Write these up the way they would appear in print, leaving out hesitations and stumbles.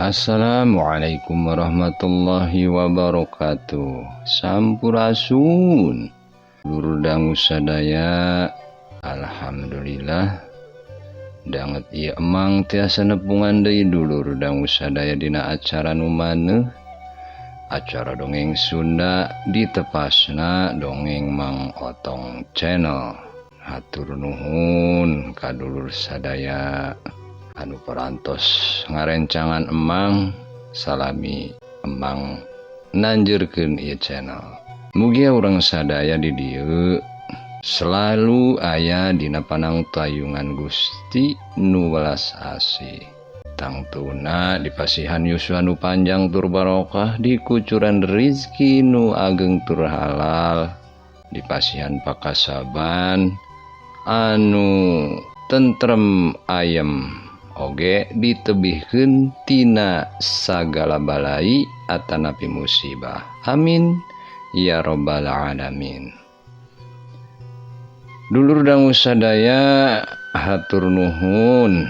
Assalamualaikum warahmatullahi wabarakatuh. Sampurasun Dulur dangu sadaya. Alhamdulillah danget ieu emang tiasa nepungan deui dulur dangu sadaya dina acara nu maneuh, acara dongeng Sunda ditepasna dongeng Mang Otong Channel. Hatur nuhun ka dulur sadaya anu parantos ngarencangan emang salami emang nanjurkeun ieu channel. Mugia urang sadaya di dieu selalu aya dina panangtayungan Gusti nu welas asih. Tangtuna dipasihan yuswa nu panjang tur barokah, dikucuran rizki nu ageng tur halal, dipasihan pakasaban anu tentrem ayem, oge ditebihkeun tina sagala balai atanapi musibah. Amin ya robbal alamin. Dulur dangu sadaya hatur nuhun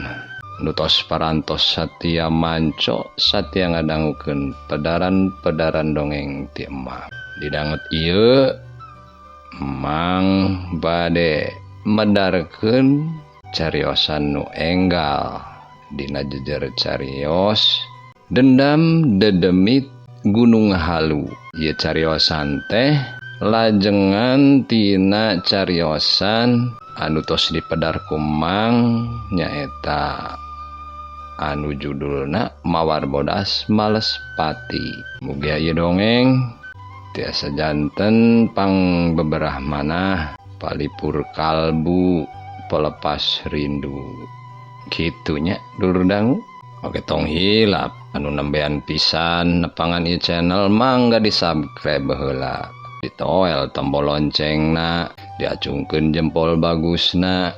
nu tos parantos satia manco satia ngadangukeun pedaran-pedaran dongeng ti emang. Didanget ieu emang bade medarkeun cariosan nu enggal dina jejer carios dendam dedemit Gunung Halu. Ieu cariosan teh lajengan tina cariosan anu tos dipedar ku Mang nyaeta anu judulna Mawar Bodas Males Pati. Mugia ieu dongeng tiasa janten pang beberah manah palipur kalbu pelepas rindu. Kitunya dulur dangu. Oke, tong hilap anu nembean pisan nepangan ieu channel mangga di subscribe heula, ditoel tombol loncengna, diacungkeun jempol bagusna,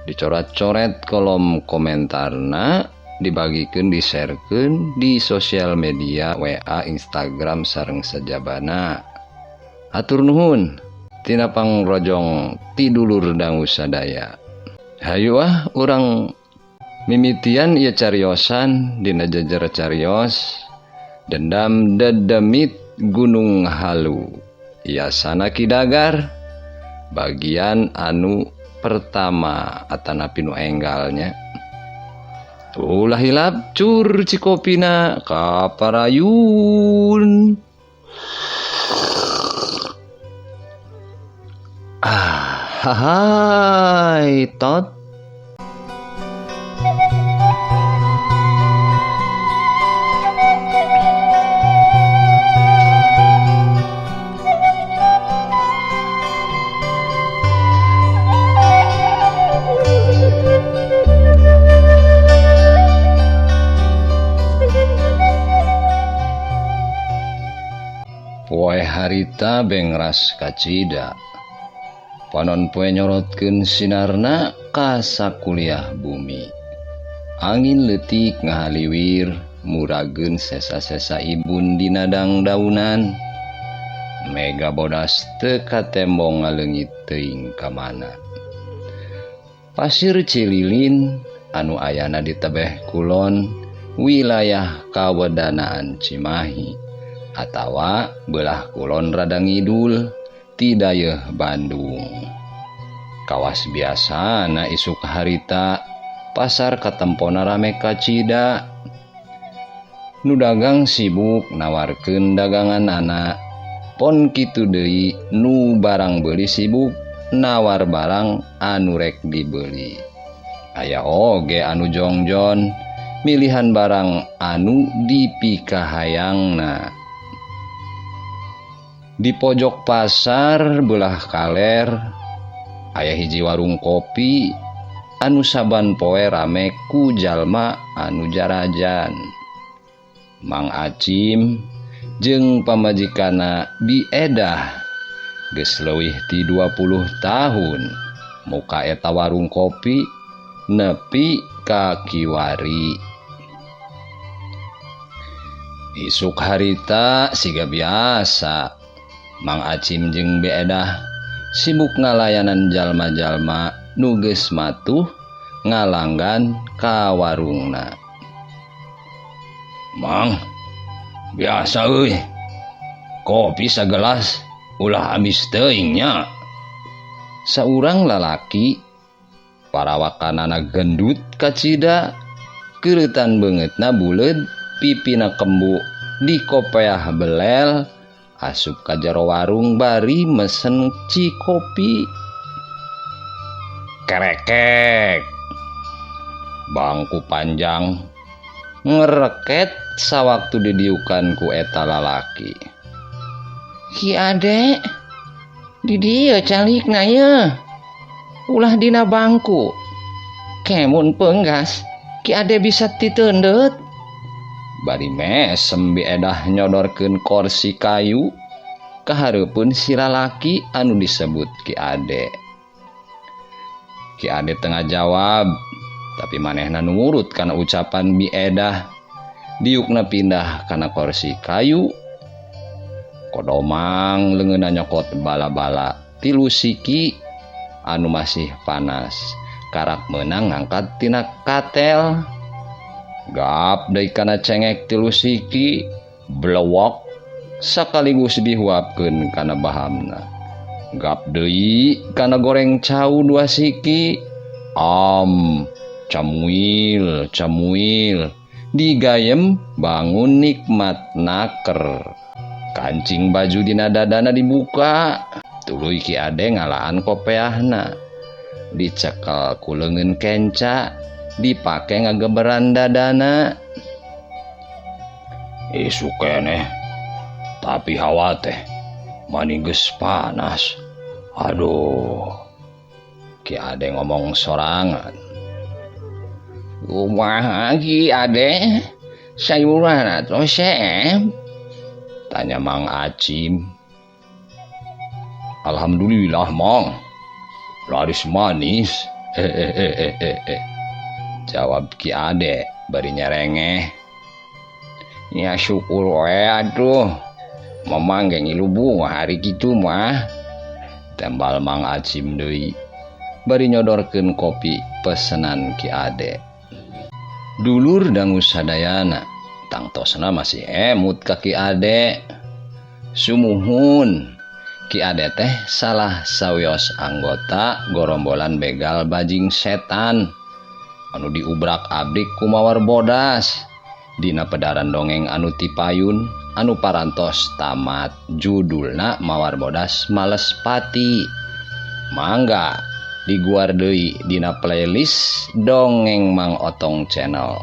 dicoret-coret kolom komentarna, dibagikeun, di-sharekeun di sosial media WA, Instagram sareng sajabana. Hatur nuhun tina pangrojong ti dulur dangu sadaya. Hayu ah urang mimitian ieu cariosan dina jejer carios dendam dedemit Gunung Halu. Yasana Ki Dagar bagian anu pertama atanapi nu enggalnya. Ulah hilap cur cikopina kaparayun. Ah, hai tot. Poe harita bengras kacida. Panon poe nyorotkeun sinarna ka sakuliah bumi. Angin leutik ngahaliwir murageun sesa-sesa ibun dina dangdaunan. Mega bodas teu katembong ngaleungit teuing ka mana. Pasir Cililin anu ayana di tebeh kulon wilayah Kawedanaan Cimahi atawa belah kulon rada ngidul ti dayeuh Bandung. Kawas biasana isuk harita pasar katempona rame kacida. Nu dagang sibuk nawarkeun dagangan anak. Pon kitu deui nu barang beuli sibuk nawar barang anu rek dibeli. Aya oge anu jongjon milihan barang anu dipikahayangna. Di pojok pasar belah kaler aya hiji warung kopi anu saban poe rame ku jalma anu jarajan. Mang Acim jeung pamajikanna Biedah geus leuwih ti 20 tahun muka eta warung kopi nepi ka kiwari. Isuk harita siga biasa Mang Acim jeung Biedah sibuk ngalayanan jalma-jalma nu geus matuh ngalanggan ka warungna. Mang, biasa euy. Kopi sagelas ulah amis teuing nya. Saurang lalaki parawakanana gendut kacida, keuretan beungeutna buleud, pipina kembu dikopeah belel, asup ka jero warung bari mesen cikopi. Kerekek. Bangku panjang ngereket sawaktu didiukan ku eta lalaki. Ki Ade, di dieu calikna ye. Ulah dina bangku. Kemun peunggas, Ki Ade bisa titeundeut. Bari mesem Bi Edah nyodorkeun korsi kayu kahareupeun si lalaki anu disebut Ki Ade. Ki Ade tengah jawab, tapi manehna nurut kana ucapan Bi Edah. Diukna pindah kana korsi kayu. Kodomang leungeunna nyokot bala-bala tilu siki anu masih panas. Karak meunang ngangkat tina katel. Gap deui kana cengek tilu siki, blewok sakaligus dihuapkeun kana bahamna. Gap deui kana goreng cau 2 siki. Am, camuil, camuil, digayem bangun nikmat naker. Kancing baju dina dadana dibuka, tuluy Ki Ade ngalaan kopeahna. Dicekel ku leungeun kenca, dipake ngageberan dadana. Isuk keneh, tapi hawa teh mani geus panas. Aduh. Ki Ade ngomong sorangan. Kumaha Ki Ade? Sayuran atau seem? Tanya Mang Acim. Alhamdulillah Mang, laris manis. Hehehehehe. Jawab Ki Ade bari nyerengeh. Ya syukur we atuh. Mamang ge ngilu bunga hari kitu mah. Tembal Mang Acim deui bari nyodorkeun kopi pesenan Ki Ade. Dulur dangu sadayana tangtosna masih emut ka Ki Ade. Sumuhun, Ki Ade teh salah sawios anggota gorombolan begal bajing setan anu diubrak-abrik ku mawar bodas dina pedaran dongeng anu tipayun anu parantos tamat judulna Mawar Bodas Males Pati. Mangga diguar deui dina playlist Dongeng Mang Otong Channel.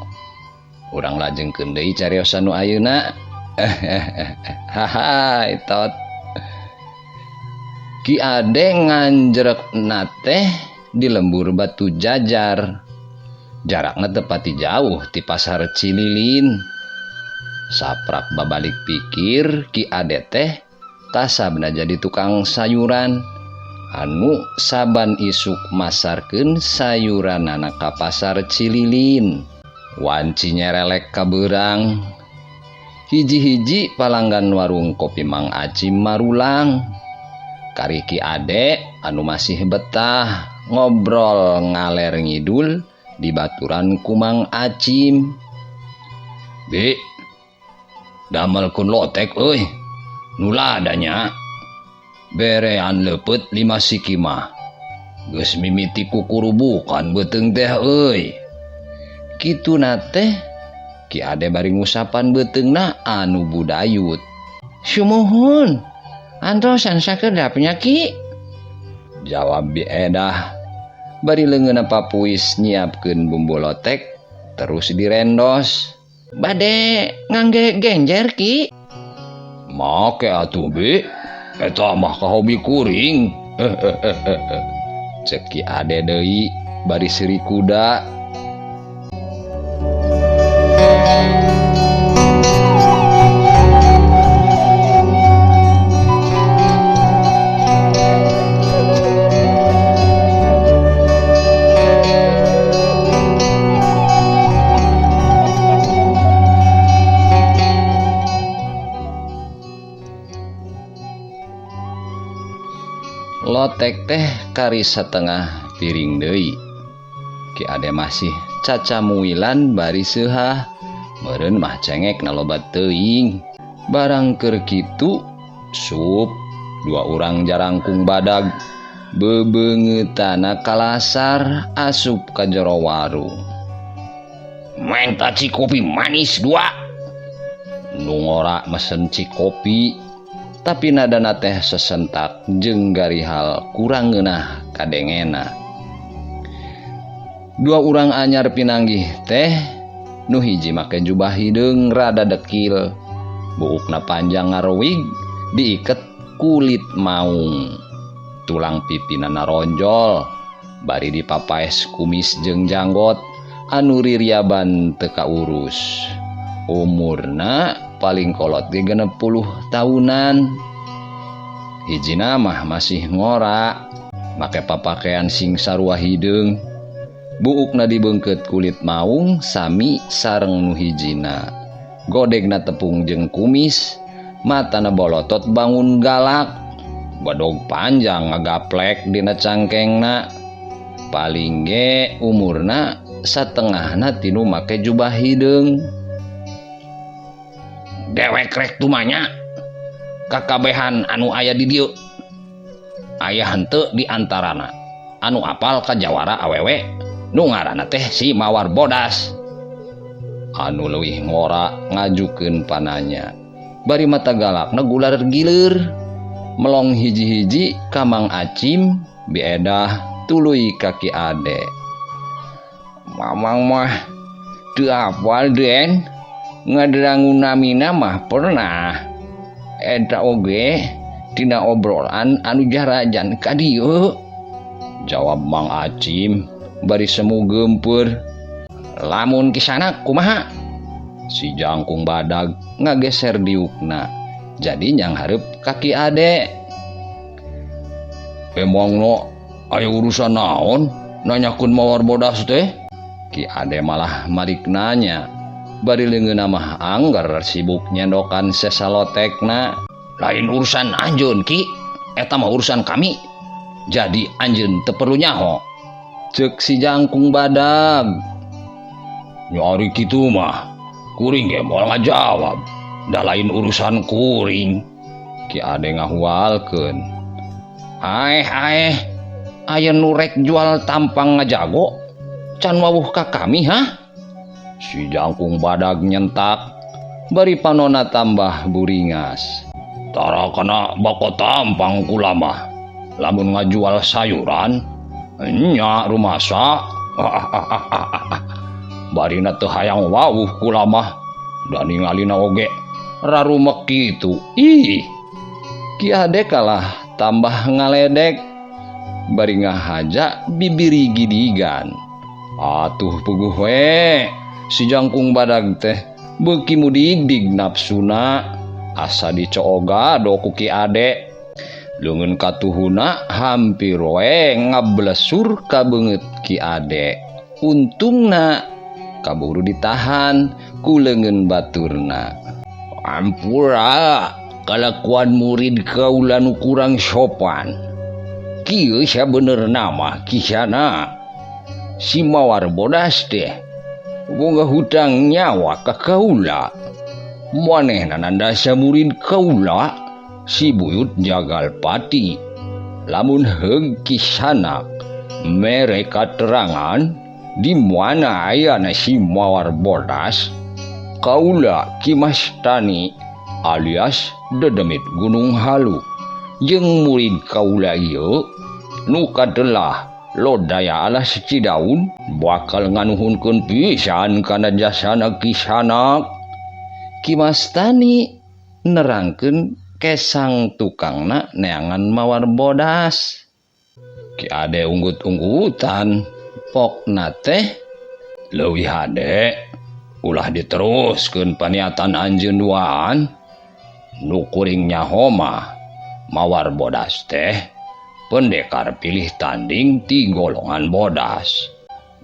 Urang lajengkeun deui cariosan nu ayeuna. Hahaha, tot. Ki Ade nganjrekna teh di lembur Batu Jajar. Jarakna teu pati jauh ti pasar Cililin. Saprak babalik pikir Ki Ade teh kasabna jadi tukang sayuran anu saban isuk masarkeun sayuranana ka pasar Cililin. Wanci nyerelek ka beurang. Hiji-hiji palanggan warung kopi Mang Acim marulang. Kari Ki Ade anu masih betah ngobrol ngaler ngidul di baturan ku Mang Acim. Bi, damelkeun lotek euy. Nu ladanya. Berean leupeut 5 siki mah. Geus mimiti kukurubukan beuteung teh euy. Kituna teh Ki Ade bari ngusapan beuteungna anu budayut. Sumuhun, antosan sakedapnya Ki. Jawab Bi Edah bari leungeunna papuis nyiapkeun bumbu lotek terus direndos. Bade ngangge genjer Ki. Make atuh Bi, eta mah kahobi kuring. Cek Ki Ade deui bari seuri kuda. Lotek teh kari setengah piring deui. Ki Ade masih cacamuilan bari seuhah Meureun mah cengek na loba teuing. Barang keur kitu sup dua urang jarangkung badag bebeungeutana kalasar asup ka jero warung. Menta cikopi manis dua. Nu ngora mesen cikopi tapi nadana teh sesentak jeung garihal kurang ngeunah kadengena. Dua urang anyar pinanggih teh nu hiji make jubah hideung rada dekil, buukna panjang ngarowig diiket kulit maung, tulang pipina naronjol bari dipapaes kumis jeung janggot anu ririaban teu kaurus. Umurna paling kolot ge 60 tahunan. Hijina mah masih ngora, make papakaian sing sarua hideung, buukna dibeungkeut kulit maung sami sareng nu hijina. Godegna tepung jeung kumis, matana bolotot bangun galak, badog panjang ngagaplek dina cangkengna. Paling ge umurna satengahna tinu make jubah hideung. Dewek rek tumanya kakabehan anu aya di dieu aya henteu di antarana anu apal ka jawara awewe nu ngaranna teh si Mawar Bodas. Anu leuwih ngora ngajukeun pananya bari mata galakna gular gilir melong hiji-hiji ka Mang Acim biedah tuluy ka Ki Ade. Mamang mah teu apal Den, ngaderangu namina mah pernah eta oge tina obrolan anu jarajan ka dieu, jawab Mang Acim bari semu geumpeur. Lamun kisana kumaha? Si jangkung badag ngageser diukna jadi nyanghareup ka Ki Ade. Emangna aya urusan naon nanyakeun Mawar Bodas teh? Ki Ade malah malik nanya bari leungeunna mah angger sibuk nyendokan sesalotekna. Lain urusan anjeun Ki, eta mah urusan kami, jadi anjeun teu perlu nyaho, ceuk si jangkung badag. Nyari kitu mah kuring ge moal ngajawab, da lain urusan kuring. Ki Ade ngahualkeun. Aeh aeh, aya nu rek jual tampang ngajago can wawuh ka kami hah? Si jangkung badag nyentak bari panona tambah buringas. Tara kana bako tampang kula mah lamun ngajual sayuran nya rumasa. Barina teu hayang wawuh kula mah da ningalina oge rarumek kitu. Ih, Ki Ade kalah tambah ngaledek bari ngahaja bibiri gidigan. Atuh puguh we si jangkung badag teh beuki mudigdig nafsuna asa dicooga do ku Ki Ade. Leungeun katuhuna hampir we ngablesur ka beungeut Ki Ade. Untungna kaburu ditahan ku leungeun baturna. Ampura kalakuan murid kaula nu kurang sopan. Kieu sabenerna mah kisana si Mawar Bodas teh boga hutang nyawa ka kaula. Manehna nandasa murid kaula si buyut jagal pati. Lamun heug kisanak mere katerangan di mana ayana si Mawar Bodas, kaula Ki Mastani alias Dedemit Gunung Halu jeung murid kaula ieu nu kadelah Lodaya alas Cidaun bakal nganuhunkeun pisan kana jasana kisanak. Ki Mastani nerangkeun kesang tukangna neangan Mawar Bodas. Ki Ade unggut-unggutan pokna teh leuwih hade ulah diteruskeun paniatan anjeun duaan. Nu kuring nyaho mah Mawar Bodas teh pendekar pilih tanding ti golongan bodas.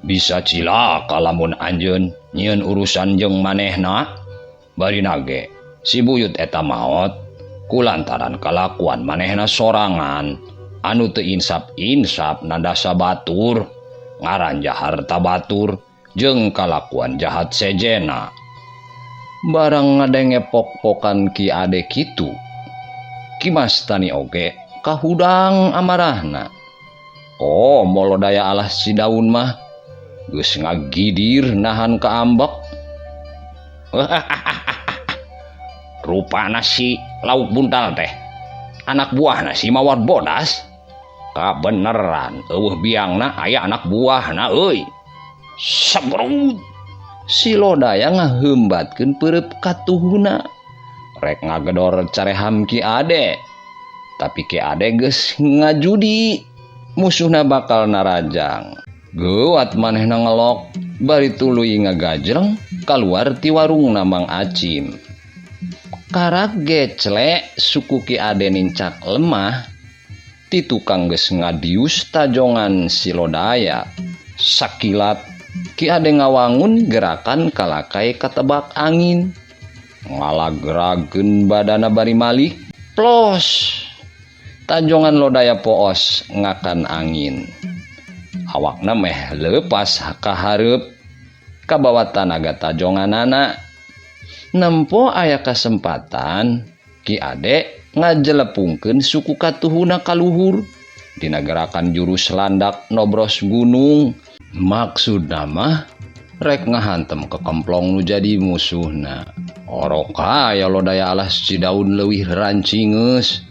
Bisa cilaka lamun anjeun nyieun urusan jeung manehna. Bari nage si buyut eta maot kulantaran kalakuan manehna sorangan anu teu insap-insap nandasa batur, ngaranjah harta batur jeung kalakuan jahat sejena. Barang ngadenge pok-pokan Ki Ade kitu, Ki Mastani oge kahudang amarahna. Oh, Lodaya alas Cidaun mah geus ngagidir nahan kaambek. Rupana si lauk buntal teh anak buahna si Mawar Bodas. Kabeneran eueuh biangna aya anak buahna euy. Sebrut. Si Lodaya ngaheumbatkeun peureub katuhuna. Rek ngagedor careham Ki Ade. Tapi Ki Ade geus ngajudi. Musuhna bakal narajang. Geuwat manehna ngelok bari tuluy ngagajreng kaluar ti warungna Mang Acim. Karak gecle suku Ki Ade nincak lemah. Ti tukang geus ngadius tajongan si Lodaya. Sakilat Ki Ade ngawangun gerakan kalakai katebak angin. Ngalagrageun badana bari malik. Plos. Tajongan Lodaya poos ngakan angin. Awakna meh leupas ka hareup kabawa tanaga tajonganana. Nempo aya kasempatan Ki Ade ngajelepungkeun suku katuhuna kaluhur dina gerakan jurus landak nobros gunung. Maksudna mah rek ngahantem kekemplong nu jadi musuhna. Orok aya Lodaya alas Cidaun leuwih rancingeus.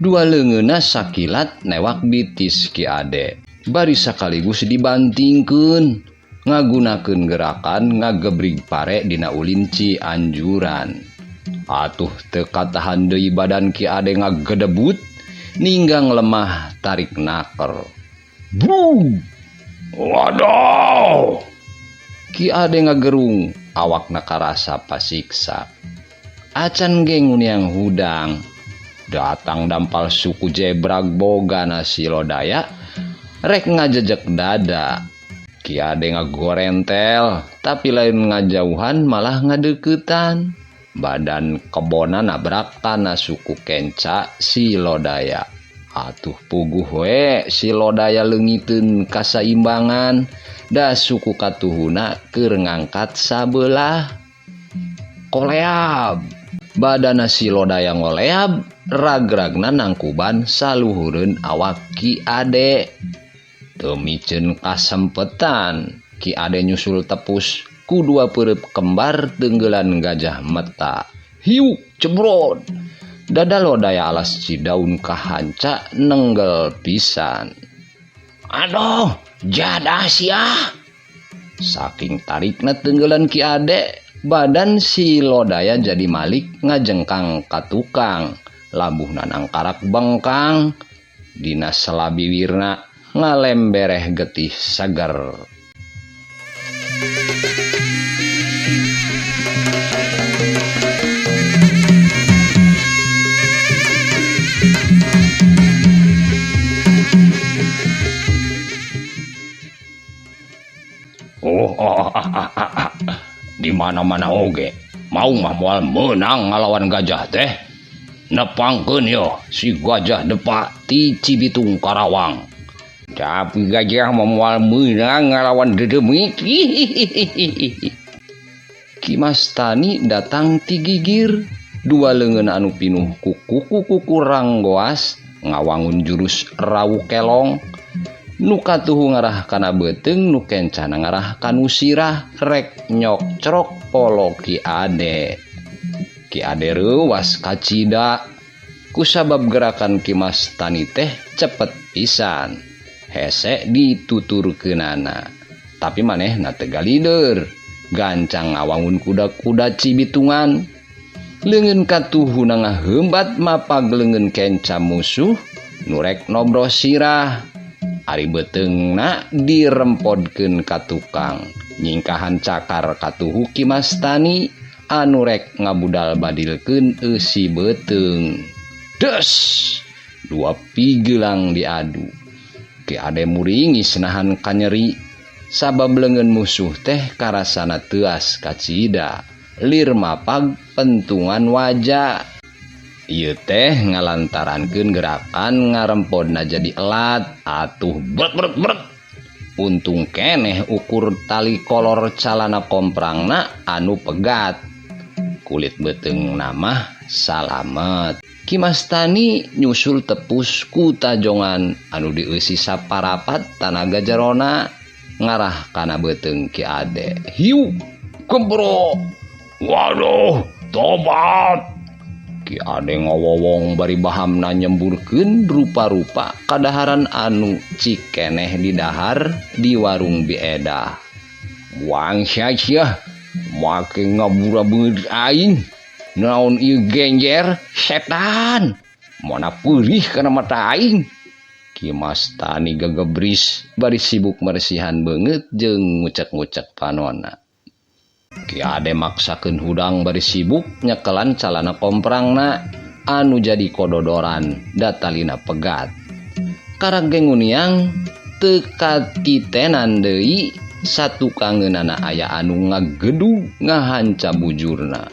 Dua leungeunna sakilat newak bitis Ki Ade. Bari sakaligus dibantingkeun ngagunakeun gerakan ngagebrig pare dina ulin Cianjuran. Atuh teu katahan deui badan Ki Ade ngagedebut ninggang lemah tarik naker. Brug! Waduh! Ki Ade ngagerung awakna karasa pasiksa. Acan ge nguniang hudang. Datang dampal suku jebrag bogana si Lodaya rek ngajejek dada. Ki Ade ngagorentel tapi lain ngajauhan malah ngadeukeutan. Badan kebona nabrak kana suku kenca si Lodaya. Atuh puguh we si Lodaya leungiteun kasaimbangan da suku katuhuna keur ngangkat sabelah. Koleab. Badana si Lodaya ngoleab, ragragna nangkuban saluhureun awak Ki Ade. Teu miceun kasempetan, Ki Ade nyusul tepus ku dua peureub kembar tenggelan gajah meta. Hiuk cebrot. Dada Lodaya alas Cidaun kahanca nenggel pisan. Aduh, jadah sia. Saking tarikna tenggelan Ki Ade, badan si Lodaya jadi malik ngajengkang ka tukang. Labuhna nangkarak bengkang. Dina selabiwirna ngalembereh getih seger. Oh, di mana-mana oge mau mah moal meunang ngalawan gajah teh. Nepangkeun yo si gajah depak ti Cibitung Karawang. Tapi gajah mah moal meunang ngalawan dedemit. Ki Mastani datang ti gigir, dua leungeun anu pinuh ku kuku-kuku ranggoas ngawangun jurus rawu kelong. Nu katuhu ngarah kana beuteung, nu kencana ngarah kanu sirah rek nyokcrok polo Ki Ade. Ki Ade reuwas kacida kusabab gerakan Ki Mastani teh cepet pisan. Hese dituturkeunana. Tapi manehna teu galider. Gancang ngawangun kuda-kuda Cibitungan. Leungeun katuhuna ngaheumbat mapag leungeun kenca musuh nu rek nobros sirah. Ari beuteungna dirempodkeun ka tukang. Nyingkahan cakar katuhu Ki Mastani anu rek ngabudal badilkeun eusi beuteung. Des! Dua pigelang diadu. Ki Ade muringis nahan kanyeri sabab leungeun musuh teh karasana teuas kacida. Lir mapag pentungan waja. Ieu teh ngalantarankeun gerakan ngarempodna jadi elat. Atuh bret bret bret. Untung keneh ukur tali kolor calana komprangna anu pegat. Kulit beuteungna mah salamet. Ki Mastani nyusul tepus ku tajongan anu dieusi saparapat tanaga jerona ngarah kana beuteung Ki Ade. Hiu, gembro. Waduh, tobat. Ki Ade ngawowong bari bahamna nyemburkeun rupa-rupa kadaharan anu cikeneh didahar di warung Biedah. Bangsat sia, make ngabura beungeut aing. Naon ieu genjer setan. Mana peurih kana mata aing. Ki Mastani gegebris bari sibuk meresihan beungeut jeung ngucek-ngucek panona. Ki Ade maksakeun hudang bari sibuk nyekelan calana komprangna anu jadi kododoran datalina pegat. Karag ge nguniang teu katitenan deui satukangeunana aya anu ngagedug ngahanca bujurna.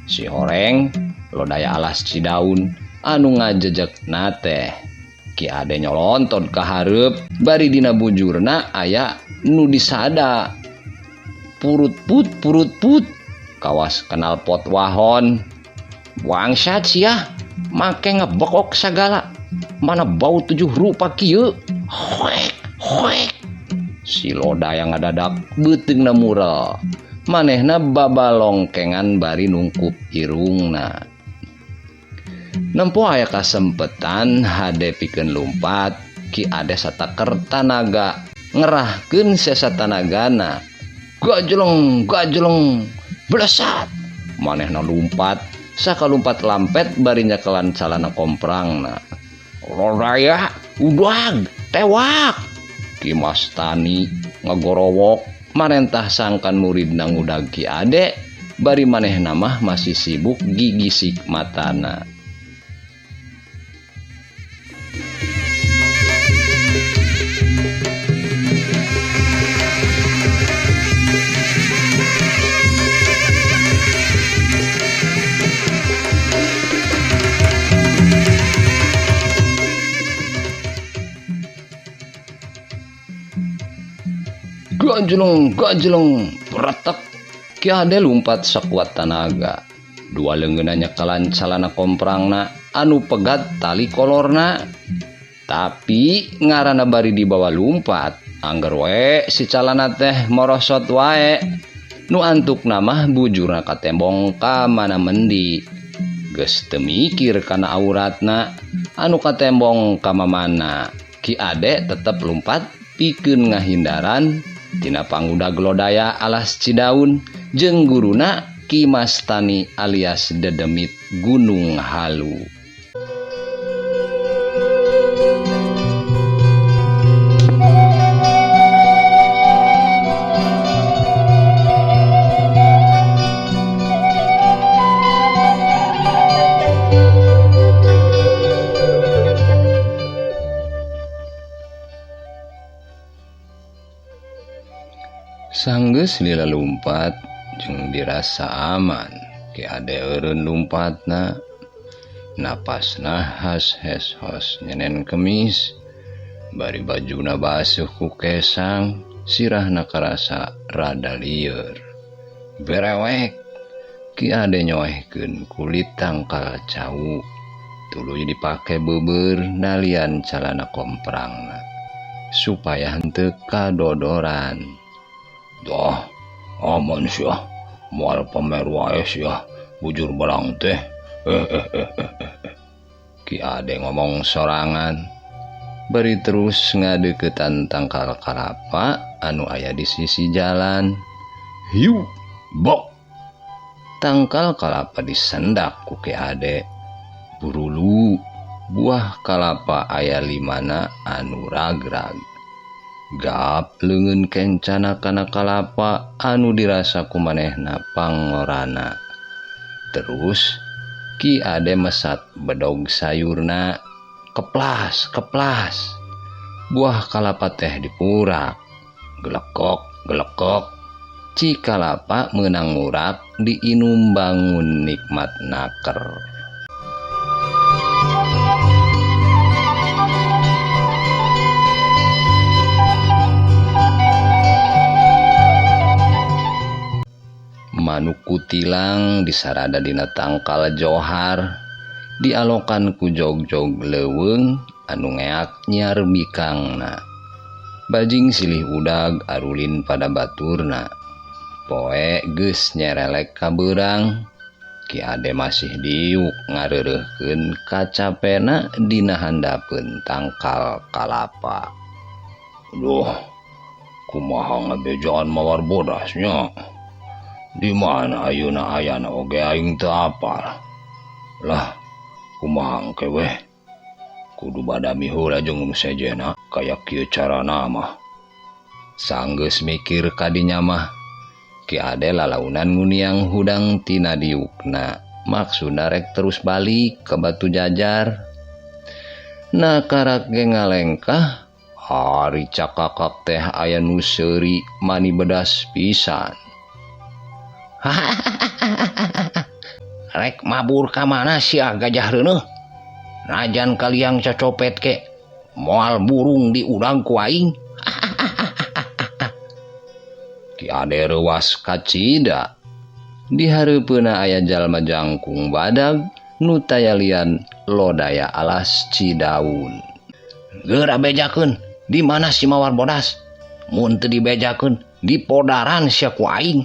Si horeng lodaya alas Cidaun anu ngajejekna teh. Ki Ade nyolontot ka hareup bari dina bujurna aya nu disada. Purut put purut put kawas kenal pot wahon. Bangsat sia, make ngebekok sagala. Mana bau 7 rupa kieu. Hoek hoek. Si lodaya ngadadak beuteungna mural. Manehna babalongkengan bari nungkup irungna. Nempo aya kasempetan hade pikeun lumpat, Ki Ade sataker tanaga ngerahkeun sesa tanagana. Gajleng gajleng blesat. Manehna lumpat, sakalumpat lampet bari nyekelan calana komprangna. Lodaya udag tewak. Ki Mastani ngagorowok marentah sangkan muridna ngudag Ki Ade bari manehna mah masih sibuk gigisik matana. Gajleng gajleng beretek. Ki Ade lumpat sakuat tanaga. Dua leungeunna nyekelan calana komprangna anu pegat tali kolorna. Tapi ngaranna bari dibawa lumpat, angger we si calana teh morosot wae. Nu antukna mah bujurna katembong ka mana mendi. Geus teu mikir kana auratna anu katembong ka mamana. Ki Ade tetep lumpat pikeun ngahindaran tina pangudag lodaya alas Cidaun jeung guruna Ki Mastani alias Dedemit Gunung Halu. Sanggeus lila lumpat jeung dirasa aman. Ki Ade eureun lumpatna, napasna has hes hos nyenen kemis, bari bajuna basuh ku kesang, sirahna karasa rada lieur. Berewek Ki Ade nyoehkeun kulit tangkal cau, tuluy dipake beubeur nalian calana komprangna supaya henteu kadodoran. Dah, aman sia, moal pamer wae sia, bujur barang teh. Ki Ade ngomong sorangan, bari terus ngadeukeutan tangkal kalapa anu aya di sisi jalan. Hiu, bok. Tangkal kalapa disendak ku Ki Ade. Burulu, buah kalapa aya limana anu ragrag. Gap leungeun kencana kana kalapa anu dirasa ku manehna pangorana. Terus Ki Ade mesat bedog sayurna, keplas keplas. Buah kalapa teh dipurak, gelekok gelekok. Ci kalapa meunang murak diinum bangun nikmat naker. Manuk kutilang disarada dina tangkal johar dialokan ku jogjog leuweung anu ngeak nyiar bikangna. Bajing silih udag arulin pada baturna. Poe geus nyerelek ka beurang. Ki Ade masih diuk ngareureuhkeun kacapena dina handapeun tangkal kalapa. Duh, kumaha ngabejaan Mawar Bodasnya? Di mana ayeuna ayana oge aing teu apal. Lah, kumaha engke weh? Kudu badami heula jeung nu sejenna kaya kieu carana mah. Sanggeus mikir kadinya mah, Ki Ade lalaunan nguniang hudang tina diukna. Maksudna rek terus balik ke Batu Jajar. Nah karak ge ngalengkah, hari cakakak teh aya nu seuri mani bedas pisan. Rek mabur ka mana sia gajah reuneuh? Najan kaliang cacopet ke moal burung diudang ku aing. Ki Ade reuas kacida. Di hareupeunna aya jalma jangkung badag nu tayalian lodaya alas Cidaun. Geura bejakeun, di mana si Mawar Bodas? Mun teu dibejakeun, dipodaran sia ku aing.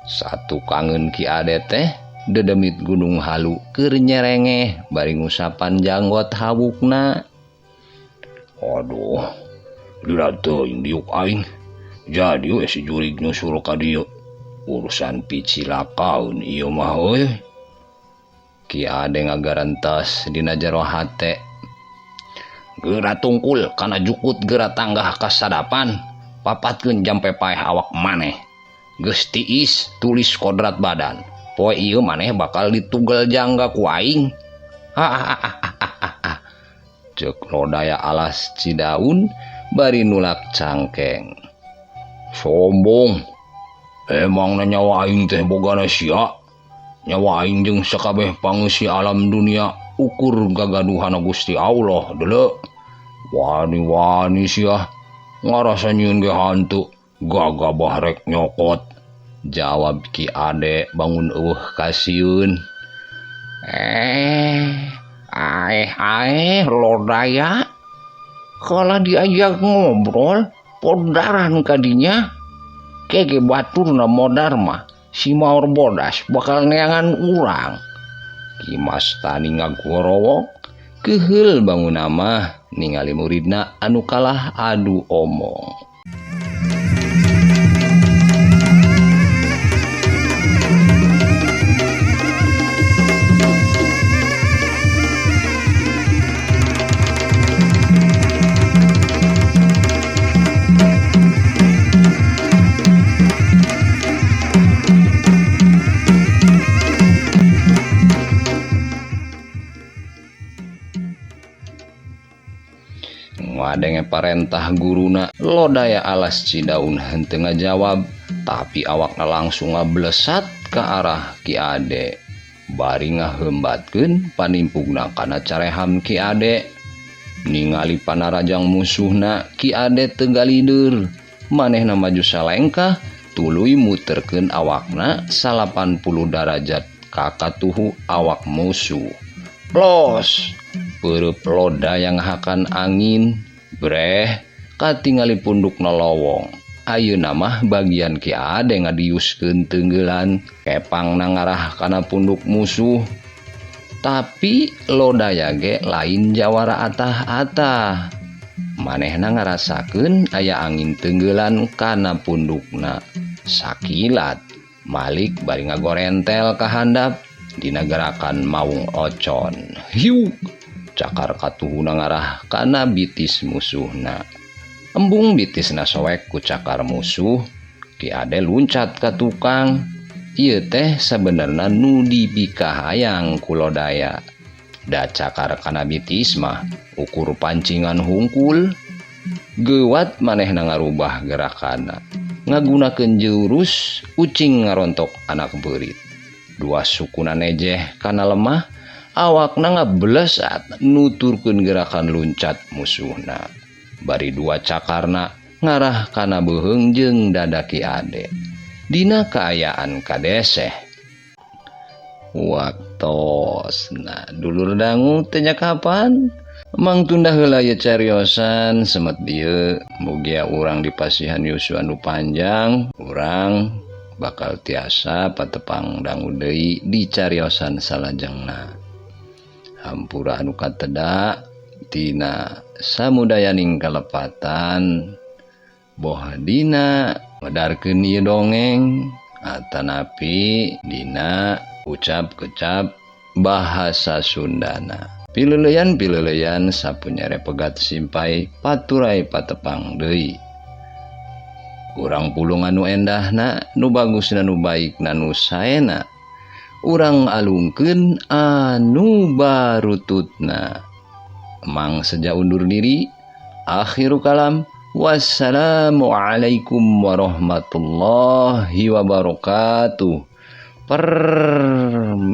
Satu kangen Ki Ade teh dedemit Gunung Halu keur nyerengeh bari ngusapan janggot hawukna. Aduh, lila teuing diuk aing. Jadi we si jurig nyusul ka dieu. Urusan picilakaun ieu mah euy. Ki Ade ngagarantas dina jero hate. Geura tungkul kana jukut geura tanggah kasadapan, papatkeun jampe paeh awak maneh. Geus tiis tulis kodrat badan. Poe ieu maneh bakal ditugel jangga ku aing. Hahaha. Ceuk lodaya alas Cidaun bari nulak cangkeng. Sombong. Emangna nyawa aing teh bogana sia. Nyawa aing jeung sakabeh pangeusi alam dunia ukur gagaduhana Gusti Allah deuleu. Wani-wani sia ngarasa nyieun ge hantu gagabah rek nyokot. Jawab Ki Ade bangun eueuh kasieun. Aeh lodaya. Kalau diajak ngobrol podaran kadinya. Kege baturna modar mah si Mawar Bodas bakal neangan urang. Ki Mastani ngagorowok keheul bangun mah ningali muridna anu kalah adu omong. Ngadenge parentah guruna lodaya alas Cidaun henteu ngajawab, tapi awakna langsung ngablesat ka arah Ki Ade. Bari ngahembatkeun panimpugna kana careham Ki Ade. Ningali panarajang musuhna, Ki Ade teu galider. Manehna maju salengkah tuluy muterkeun awakna 80 derajat ka katuhu awak musuh. Plos! Peureub lodaya ngahakan angin, breh katingali pundukna lowong. Ayeuna mah bagian Ki Ade ngadiuskeun teunggelan, kepangna ngarah kana punduk musuh. Tapi lodaya ge lain jawara atah-atah. Manehna ngarasakeun aya angin teunggelan kana pundukna. Sakilat Malik bari ngagorentel ka handap dina gerakan maung ocon. Hiuk! Cakar katuhuna ngarah kana bitis musuhna. Embung bitisna soek ku cakar musuh, Ki Ade luncat ka tukang. Ieu teh sabenerna nu dipikahayang ku lodaya. Da cakar kana bitis mah ukur pancingan hungkul. Geuwat manehna ngarubah gerakanna. Ngagunakeun jurus ucing ngarontok anak beurit. Dua sukuna nejeh kana lemah, awakna ngablesat nuturkeun gerakan luncat musuhna. Bari dua cakarna ngarah kana beuheung jeung dada Ki Ade. Dina kaayaan kadeseh. Waktosna dulur dangu teh nya kapan? Mang tunda heula ieu cariosan semet dieu mugia urang dipasihan yuswa nu panjang, urang bakal tiasa patepang dangu deui di cariosan salajengna. Hampura anu kateda tina samudayaning kalepatan boh dina medarkeun ieu dongeng atanapi dina ucap kecap bahasa Sundana. Pileleyan pileleyan sapunyere pegat simpai paturai patepang deui. Urang pulung anu endahna, nu bagusna, nu baikna, nu saena. Urang alungkeun anu barututna. Mang seja undur diri. Akhiru kalam. Wassalamualaikum warahmatullahi wabarakatuh. Permios.